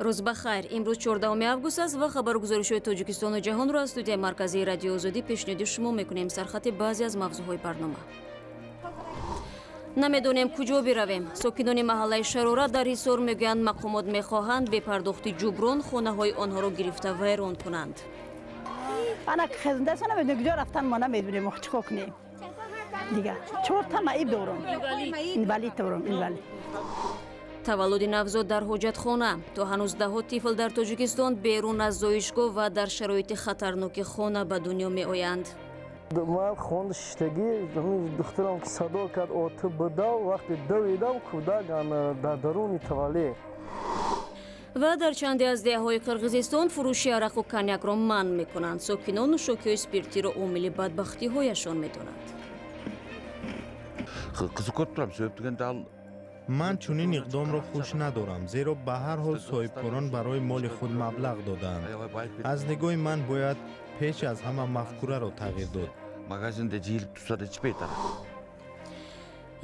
Рӯз ба хайр. Имрӯз 14 август аст ва хабару гузоришҳои Тоҷикистону ҷаҳонро аз студияи марказии Радиои Озодӣ пешниҳоди шумо мекунем. Сархати баъзе аз мавзӯъҳои барнома. Намедонем, куҷо биравем. Сокинони маҳаллаи Шарора дар Ҳисор мегӯянд, мақомот мехоҳанд бепардохти ҷуброн хонаҳои онҳоро гирифта вайрон кунанд. Ана хезндаса, намедонем куҷо рафтан, мо намедонем, чӣ кор кунем. Дига чорта маиб дорум, инвалид дорум, инвалид. Таваллуди навзод дар ҳоҷатхона. То ҳанӯз даҳҳо тифл дар Тоҷикистон берун аз зоишгоҳ ва дар шароити хатарноки хона ба дунё меоянд. Ман хонда шиштагӣ, духтарам ки садо кард: «Оты, бидав». Вақте давидам, кӯдак дар даруни туалет. Ва дар чанде аз деҳаҳои Қирғизистон фурӯши арақу коньякро манъ мекунанд. Сокинон нӯшокиҳои спиртиро омили бадбахтиҳояшон медонанд. Кызык көрүп турам, себеп дегенде ал Ман чунин иқдомро хуш надорам, зеро ба ҳар ҳол соҳибкорон барои моли худ маблағ додаанд. Аз нигоҳи ман, бояд пеш аз ҳама мафкураро тағйир дод. Магазинде жыйылып турса да ичпейт арак.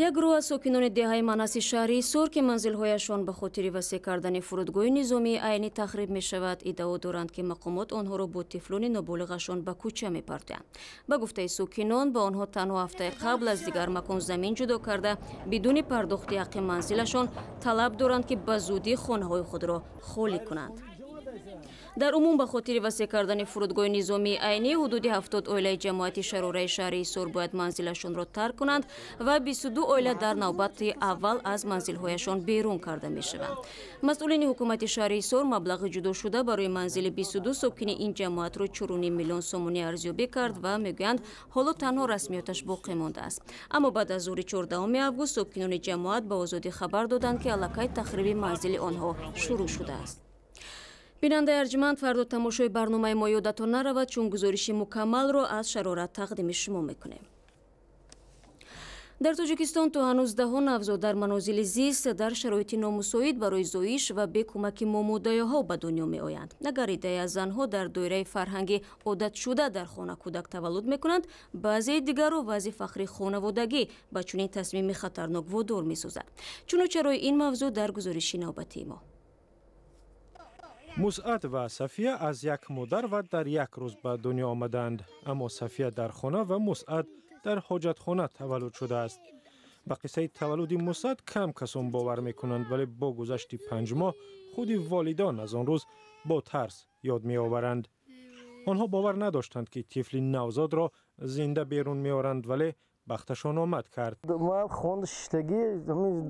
Як гурӯҳ аз сокинони деҳаи Манаси шаҳри Ҳисор, ки манзилҳояшон ба хотири васеъ кардани фурудгоҳи низомии Айнӣ тахриб мешавад, иддао доранд, ки мақомот онҳоро бо тифлони ноболиғашон ба кӯча мепартоянд. Ба гуфтаи сокинон, ба онҳо танҳо ҳафтаи қабл аз дигар макон замин ҷудо карда, бидуни пардохти ҳаққи манзилашон талаб доранд, ки ба зудӣ хонаҳои худро холӣ кунанд. Дар умум, ба хотири васеъ кардани фурудгоҳи низомии Айнӣ ҳудуди 70 оилаи ҷамоати Шарораи шаҳри Ҳисор бояд манзилашонро тарк кунанд ва 22 оила дар навбати аввал аз манзилҳояшон берун карда мешаванд. Масъулини ҳукумати шаҳри Ҳисор маблағи ҷудошуда барои манзили 22 сокини ин ҷамоатро 4,5 миллион сомонӣ арзёбӣ кард ва мегӯянд, ҳоло танҳо расмиёташ боқӣ мондааст. Аммо баъд аз зуҳри 14 август сокинони ҷамоат ба Озодӣ хабар доданд, ки аллакай тахриби манзили онҳо шурӯъ шудааст. Бинандаи арҷманд, фардо тамошои барномаи мо ёдатон наравад, чун гузориши мукаммалро аз Шарора тақдими шумо мекунем. Дар Тоҷикистон то ҳанӯз даҳҳо навзод дар манозили зист, дар шароити номусоид барои зоиш ва бе кӯмаки момодаёҳо ба дунё меоянд. Агар иддае аз занҳо дар доираи фарҳанги одатшуда дар хона кӯдак таваллуд мекунанд, баъзеи дигарро вазъи фахри хонаводагӣ ба чунин тасмими хатарнок водор месозад. Чуну чарои ин мавзӯъ дар гузориши навбатии мо. Мусъат ва Сафия аз як модар ва дар як рӯз ба дунё омаданд, аммо Сафия дар хона ва Мусъат дар ҳоҷатхона таваллуд шудааст. Ба қиссаи таваллуди Мусъат кам касон бовар мекунанд, вале бо гузашти 5 моҳ худи волидон аз он рӯз бо тарс ёд меоваранд. Онҳо бовар надоштанд, ки тифли навзодро зинда берун меоранд, вале бахташон омад кард. Ман хонда шиштагӣ,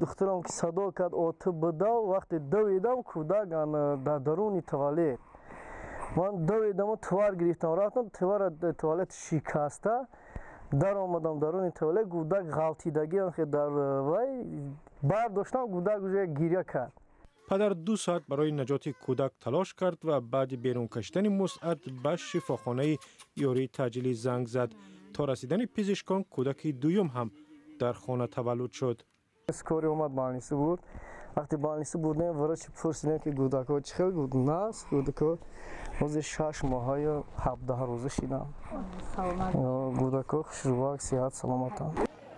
духтарам ки садо кард: «Оты, бидав». Вақте давидам, кӯдак дар даруни туалет. Ман давидаму тувар гирифтам, рафтам, тувара туалет шикаста даромадам. Даруни туалет кӯдак ғалтидагӣ дар вай бардоштам, кӯдак уже гиря кард. Падар 2 соат барои наҷоти кӯдак талош кард ва баъди берун кашидани Мусъат ба шифохонаи ёрии таъҷилӣ занг зад. То расидани пизишкон кӯдаки дуюм ҳам дар хона таваллуд шуд. Скорый омад, больница бурд. Вақте больница бурдем, врачи пурсидем, ки кӯдакҳо чӣ хел буд. Нас кӯдакҳо ҳозир 6 моҳаю 17 рӯза шидам. Кӯдакҳо хушрӯвак, сиҳат, саломатанд.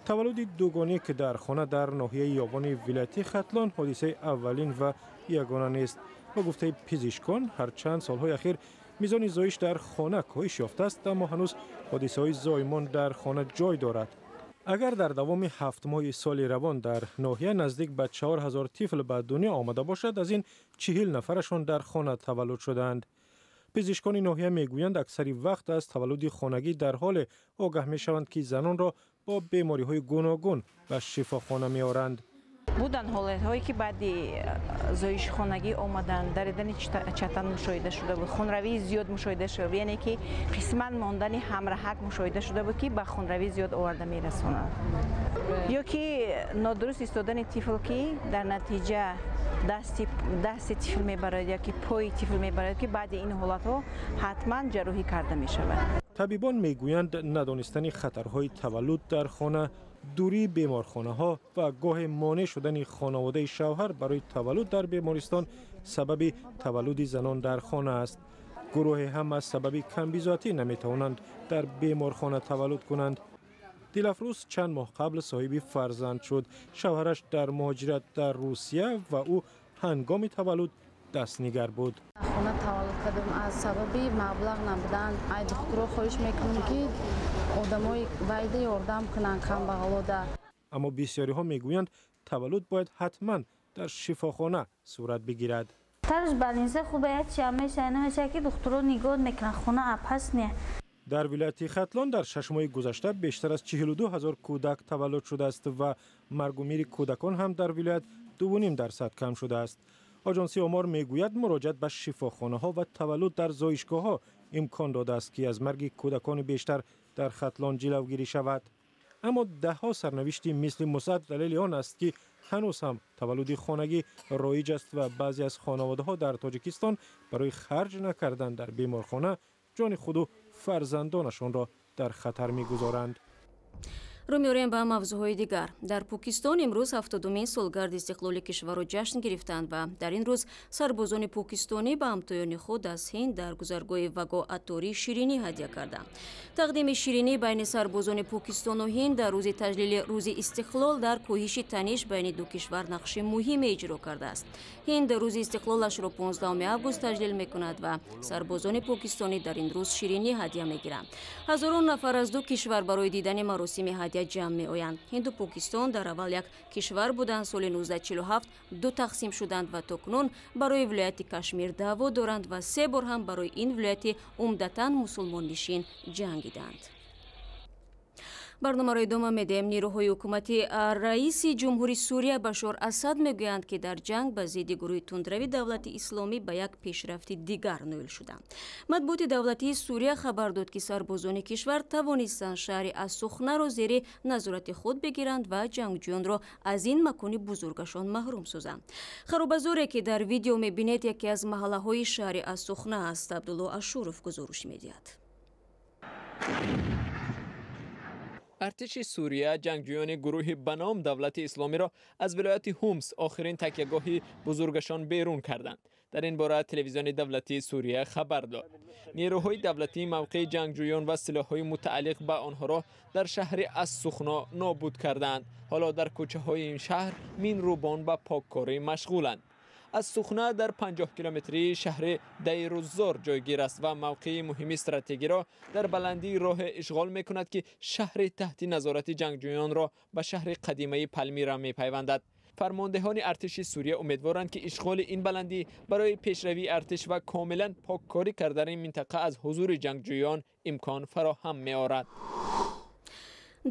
Таваллуди дугонӣ ки дар хона дар ноҳияи Ёвони вилояти Хатлон ҳодисаи аввалин ва ягона нест. Ба гуфтаи пизишкон, ҳарчанд солҳои ахир мизони зоиш дар хона коҳиш ёфтааст, аммо ҳанӯз ҳодисаҳои зоимон дар хона ҷой дорад. Агар дар давоми 7 моҳи соли равон дар ноҳия наздик ба 4000 тифл ба дунё омада бошад, аз ин 40 нафарашон дар хона таваллуд шудаанд. Пизишкони ноҳия мегӯянд, аксари вақт аз таваллуди хонагӣ дар ҳоле огаҳ мешаванд, ки занонро бо бемориҳои гуногун ба шифохона меоранд. Буданд ҳолатҳое, ки баъди зоиши хонагӣ омаданд, даридани чатан мушоҳида шуда буд, хунравии зиёд мушоҳида шуда буд, яъне ки қисман мондани ҳамраҳак мушоҳида шуда буд, ки ба хунравӣ зиёд оварда мерасонад, ё ки нодуруст истодани тифл, ки дар натиҷа дасти тифл мебарад ё ки пои тифл мебарад, ки баъди ин ҳолатҳо ҳатман ҷарроҳӣ карда мешавад. Табибон мегӯянд, надонистани хатарҳои таваллуд дар хона, дурии беморхонаҳо ва гоҳе монеъ шудани хонаводаи шавҳар барои таваллуд дар бемористон сабаби таваллуди занон дар хона аст. Гурӯҳе ҳам аз сабаби камбизоатӣ наметавонанд дар беморхона таваллуд кунанд. Дилафрӯз чанд моҳ қабл соҳиби фарзанд шуд. Шавҳараш дар муҳоҷират дар Русия ва ӯ ҳангоми таваллуд Дастнигар буд. Хона таваллуд кардам, аз сабаби маблағ набудан ай духтуро хоҳиш мекунам, ки одамои вайда ёрдам кунанд камбағалода. Аммо бисёриҳо мегӯянд, таваллуд бояд ҳатман дар шифохона сурат бигирад. Тарш больница хубе, чия меша, намеша, ки духтуро нигоҳ мекунанд, хона апас не. Дар вилояти Хатлон дар 6 моҳи гузашта бештар аз 42 ҳазор кӯдак таваллуд шудааст ва маргу мири кӯдакон ҳам дар вилоят 2,5% кам шудааст. Оҷонсии омор мегӯяд, муроҷиат ба шифохонаҳо ва таваллуд дар зоишгоҳҳо имкон додааст, ки аз марги кӯдакони бештар дар Хатлон ҷилавгирӣ шавад. Аммо даҳҳо сарнавишти мисли Мусад далели он аст, ки ҳанӯз ҳам таваллуди хонагӣ роиҷ аст ва баъзе аз хонаводаҳо дар Тоҷикистон барои харҷ накардан дар беморхона ҷони худу фарзандонашонро дар хатар мегузоранд. Рӯ меорем ба мавзӯъҳои дигар. Дар Покистон имрӯз 70-умин солгарди истиқлоли кишварро ҷашн гирифтанд ва дар ин рӯз сарбозони покистонӣ ба ҳамтоёни худ аз Ҳинд дар гузаргоҳи Ваго Аторӣ ширинӣ ҳадя карданд. Тақдими ширинӣ байни сарбозони Покистону Ҳинд дар рӯзи таҷлили рӯзи истиқлол дар кӯҳиши таниш байни ду кишвар нақши муҳиме иҷро кардааст. Ҳинд рӯзи истиқлолашро 15 август таҷлил мекунад ва сарбозони покистонӣ дар ин рӯз ширинӣ ҳадя мегиранд. Ҳазорон нафар аз ду кишвар барои дидани маросими ҳадя ҷамъ меоянд. Ҳинду Покистон дар аввал як кишвар буданд, соли 1947 ду тақсим шуданд ва то кунун барои вилояти Кашмир даъво доранд ва се бор ҳам барои ин вилояти умдатан мусулмоннишин ҷангиданд. Барномаро идома медиҳем. Нерӯҳои ҳукумати раиси ҷумҳури Сурия Башор Асад мегӯянд, ки дар ҷанг ба зидди гурӯҳи тундрави Давлати Исломӣ ба як пешрафти дигар ноил шуданд. Матбуоти давлатии Сурия хабар дод, ки сарбозони кишвар тавонистанд шаҳри Ассухнаро зери назорати худ бигиранд ва ҷангҷӯёнро аз ин макони бузургашон маҳрум созанд. Харобазоре, ки дар видео мебинед, яке аз маҳаллаҳои шаҳри Ассухна аст. Абдулло Ашуров гузориш медиҳад. Артиши Сурия ҷангҷӯёни гурӯҳи ба ном Давлати Исломиро аз вилояти Ҳумс, охирин такягоҳи бузургашон, берун карданд. Дар ин бора телевизиони давлатии Сурия хабар дод. Нерӯҳои давлатӣ мавқеи ҷангҷӯён ва силоҳҳои мутааллиқ ба онҳоро дар шаҳри Ассухно нобуд карданд. Ҳоло дар кӯчаҳои ин шаҳр минрӯбон ба поккорӣ машғуланд. Ассухна дар 50 километрии шаҳри Дайруззор ҷойгир аст ва мавқеи муҳими стратегиро дар баландии роҳе ишғол мекунад, ки шаҳри таҳти назорати ҷангҷӯёнро ба шаҳри қадимаи Палмира мепайвандад. Фармондеҳони артиши Сурия умедворанд, ки ишғоли ин баландӣ барои пешравии артиш ва комилан поккорӣ кардани минтақа аз ҳузури ҷангҷӯён имкон фароҳам меорад.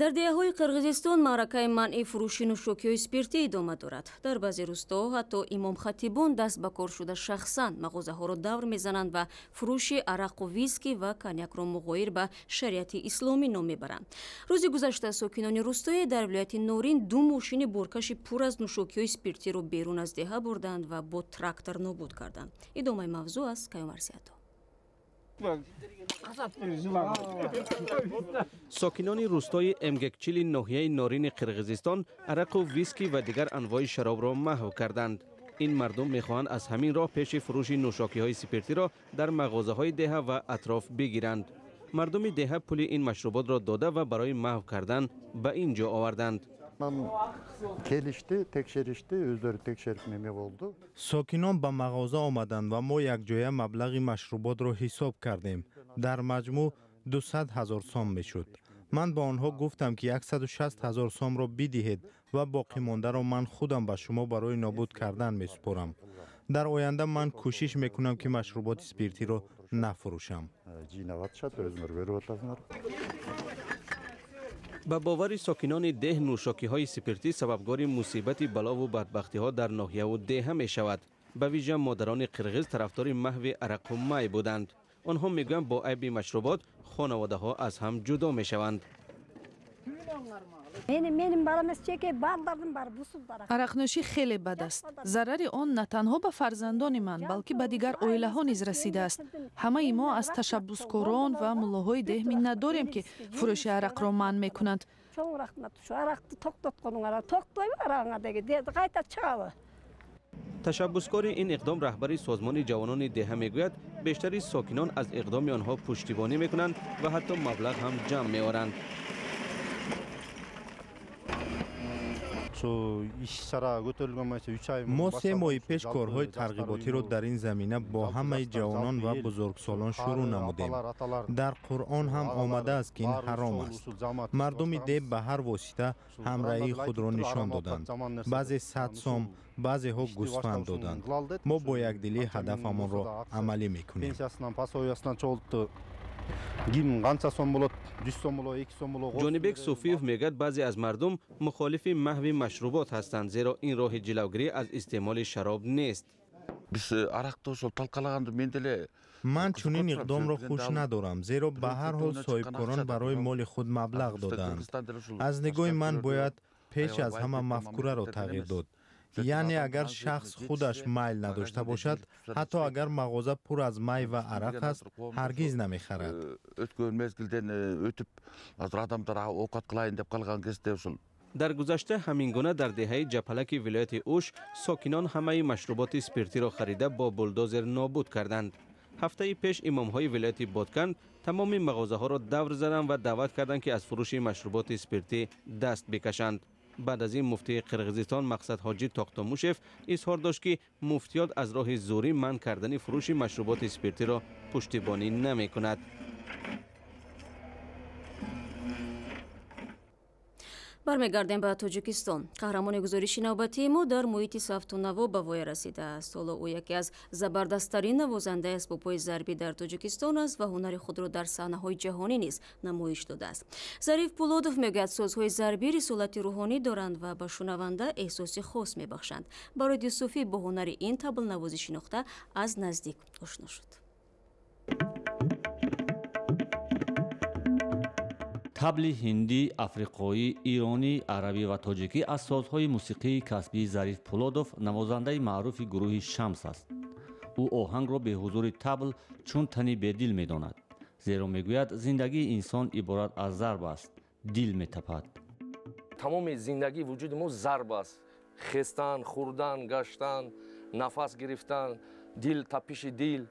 Дар деҳаҳои Қирғизистон маъракаи манъи фурӯши нӯшокиҳои спиртӣ идома дорад. Дар баъзе рӯстоҳо ҳатто имомхатибон даст ба кор шуда шахсан мағозаҳоро давр мезананд ва фурӯши арақу виски ва коньякро муғоир ба шариати исломӣ ном мебаранд. Рӯзи гузашта сокинони рӯстое дар вилояти Норин ду мошини боркаши пур аз нӯшокиҳои спиртиро берун аз деҳа бурданд ва бо трактор нобуд карданд. Идомаи мавзӯъ аз Каюмарсиято. Сокинони рӯстои Эмгекчили ноҳияи Норини Қирғизистон арақу виски ва дигар анвои шаробро маҳв карданд. Ин мардум мехоҳанд аз ҳамин роҳ пеши фурӯши нӯшокиҳои спиртиро дар мағозаҳои деҳа ва атроф бигиранд. Мардуми деҳа пули ин машруботро дода ва барои маҳв кардан ба ин ҷо оварданд. Келишти, текшеришти, өздөрү текшерип неме болду. Сокинон ба мағоза омаданд ва мо якҷоя маблағи машруботро ҳисоб кардем. Дар маҷмӯъ 200 ҳазор сом мешуд. Ман ба онҳо гуфтам, ки 160 ҳазор сомро бидиҳед ва боқимондаро ман худам ба шумо барои нобуд кардан месупорам. Дар оянда ман кӯшиш мекунам, ки машруботи спиртиро нафурӯшам. Жыйнап атышат, өзүңөр көрүп атасыңар. Ба бовари сокинони деҳ, нӯшокиҳои спиртӣ сабабгори мусибати балову бадбахтиҳо дар ноҳияву деҳа мешавад. Ба вижа модарони қирғиз тарафдори маҳви арақу май буданд. Онҳо мегӯянд, бо айби машрубот хонаводаҳо аз ҳам ҷудо мешаванд. Арақнӯшӣ хеле бад аст. Зарари он на танҳо ба фарзандони ман, балки ба дигар оилаҳо низ расидааст. Ҳамаи мо аз ташаббускорон ва муллоҳои деҳ миннат дорем, ки фурӯши арақро манъ мекунанд. Чоң рахмат, ушу аракты токтотконуңар, токтойбу арагыңа деги, кайта чыгабы. Ташаббускори ин иқдом, раҳбари созмони ҷавонони деҳа мегӯяд, бештари сокинон аз иқдоми онҳо пуштибонӣ мекунанд ва ҳатто маблағ ҳам ҷамъ меоранд. Мо 3 моҳи пеш корҳои тарғиботиро дар ин замина бо ҳамаи ҷавонон ва бузургсолон шурӯъ намудем. Дар Қуръон ҳам омадааст, ки ин ҳаром аст. Мардуми деҳ ба ҳар восита ҳамраҳии худро нишон доданд. Баъзе 100 сом, баъзеҳо гӯсфанд доданд. Мо бо якдилӣ ҳадафамонро амалӣ мекунем. Ҷонибек Суфиев мегӯяд, баъзе аз мардум мухолифи маҳви машрубот ҳастанд, зеро ин роҳи ҷилавгирӣ аз истеъмоли шароб нест. Ман чунин иқдомро хуш надорам, зеро ба ҳар ҳол соҳибкорон барои моли худ маблағ додаанд. Аз нигоҳи ман бояд пеш аз ҳама мафкураро тағйир дод. Яъне агар шахс худаш майл надошта бошад, ҳатто агар мағоза пур аз май ва арақ аст, ҳаргиз намехарад. Дар гузашта ҳамин гуна дар деҳаи Ҷапалаки вилояти Уш сокинон ҳамаи машруботи спиртиро харида бо булдозер нобуд карданд. Ҳафтаи пеш имомҳои вилояти Ботканд тамоми мағозаҳоро давр заданд ва даъват карданд, ки аз фурӯши машруботи спиртӣ даст бикашанд. Баъд аз ин муфтии Қирғизистон Мақсад Ҳоҷӣ Тоқтомушев изҳор дошт, ки муфтиёт аз роҳи зӯрӣ манъ кардани фурӯши машруботи спиртиро пуштибонӣ намекунад. Бармегардем ба Тоҷикистон. Қаҳрамони гузориши навбатии мо дар муҳити сафтунаво ба воя расидааст. Ҳоло ӯ яке аз забардасттарин навозандаи асбобҳои зарбӣ дар Тоҷикистон аст ва ҳунари худро дар саҳнаҳои ҷаҳонӣ низ намоиш додааст. Зариф Пулодов мегӯяд, созҳои зарбӣ рисолати рӯҳонӣ доранд ва ба шунаванда эҳсоси хос мебахшанд. Барои Юсуфӣ бо ҳунари ин таблнавозӣ шинохта аз наздик ошно шуд. Табли ҳиндӣ, африқоӣ, иронӣ, арабӣ ва тоҷикӣ аз созҳои мусиқии касбии Зариф Пулодов, навозандаи маъруфи гурӯҳи Шамс аст. Ӯ оҳангро беҳузури табл чун тани бедил медонад, зеро мегӯяд зиндагии инсон иборат аз зарб аст, дил метапад. Тамоми зиндагии вуҷуди мо зарб аст. Хестан, хӯрдан, гаштан, нафас гирифтан, дил, тапиши дил.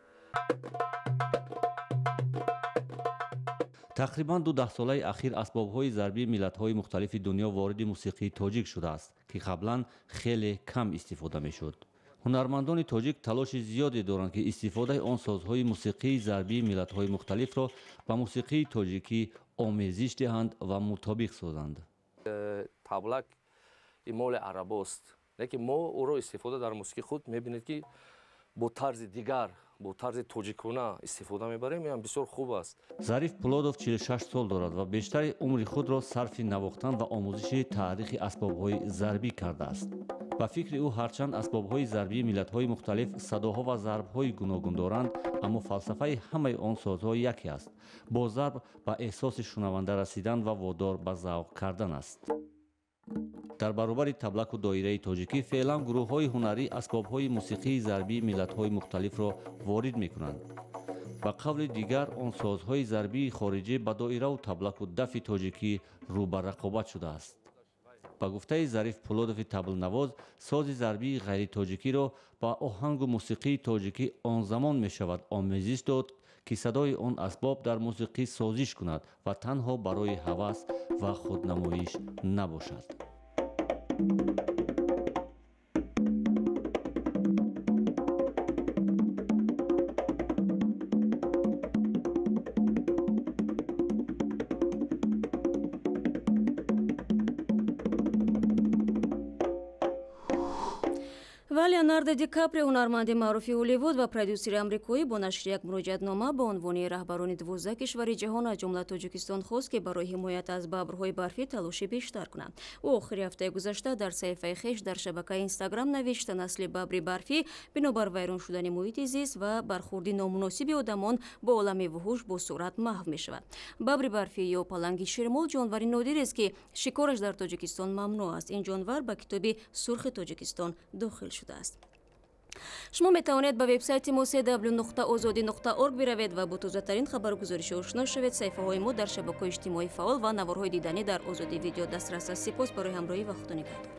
Тақрибан 2 даҳсолаи ахир асбобҳои зарбии миллатҳои мухталифи дунё вориди мусиқии тоҷик шудааст, ки қаблан хеле кам истифода мешуд. Ҳунармандони тоҷик талоши зиёде доранд, ки истифодаи он созҳои мусиқии зарбии миллатҳои мухталифро ба мусиқии тоҷикӣ омезиш диҳанд ва мутобиқ созанд. Таблак моли арабост, лекин мо ӯро истифода дар мусиқии худ мебинед, ки бо тарзи дигар, бо тарзи тоҷикона истифода мебарем, ин бисёр хуб аст. Зариф Пулодов 46 сол дорад ва бештари умри худро сарфи навохтан ва омӯзиши таърихи асбобҳои зарбӣ кардааст. Ба фикри ӯ, ҳарчанд асбобҳои зарбии миллатҳои мухталиф садоҳо ва зарбҳои гуногун доранд, аммо фалсафаи ҳамаи он созҳо яке аст: бо зарб ба эҳсоси шунаванда расидан ва водор ба завқ кардан аст. Дар баробари таблаку доираи тоҷикӣ феълан гурӯҳҳои ҳунарӣ асбобҳои мусиқии зарбии миллатҳои мухталифро ворид мекунанд. Ба қавли дигар, он созҳои зарбии хориҷӣ ба доираву таблаку дафи тоҷикӣ рӯ ба рақобат шудааст. Ба гуфтаи Зариф Пулодови таблнавоз, сози зарбии ғайритоҷикиро ба оҳангу мусиқии тоҷикӣ он замон мешавад омезиш дод, ки садои он асбоб дар мусиқӣ созиш кунад ва танҳо барои ҳавас ва худнамоиш набошад. Ва Леонардо Ди Каприо, ҳунарманди маъруфи Ҳолливуд ва продюсери амрикоӣ, бо нашри як муроҷиатнома ба унвони раҳбарони 12 кишвари ҷаҳон аз ҷумла Тоҷикистон хост, ки барои ҳимоят аз бабрҳои барфӣ талоши бештар кунанд. Ӯ охири ҳафтаи гузашта дар саҳифаи хеш дар шабакаи Инстаграм навишта, насли бабри барфӣ бинобар вайрон шудани муҳити зист ва бархурди номуносиби одамон бо олами вуҳуш бо суръат маҳв мешавад. Бабри барфӣ ё паланги ширмол ҷонвари нодирест, ки шикораш дар Тоҷикистон мамнӯъ аст. Ин ҷонвар ба китоби сурхи Тоҷикистон дохил шудааст. Шумо метавонед ба вебсайти мо cw.ozodi.org биравед ва бо тозатарин хабару гузоришҳо ошно шавед. Саҳифаҳои мо дар шабакаҳои иҷтимоӣ фаъол ва наворҳои диданӣ дар Озодӣ видео дастрас аст. Сипос барои ҳамроҳӣ ва худонигаҳдор.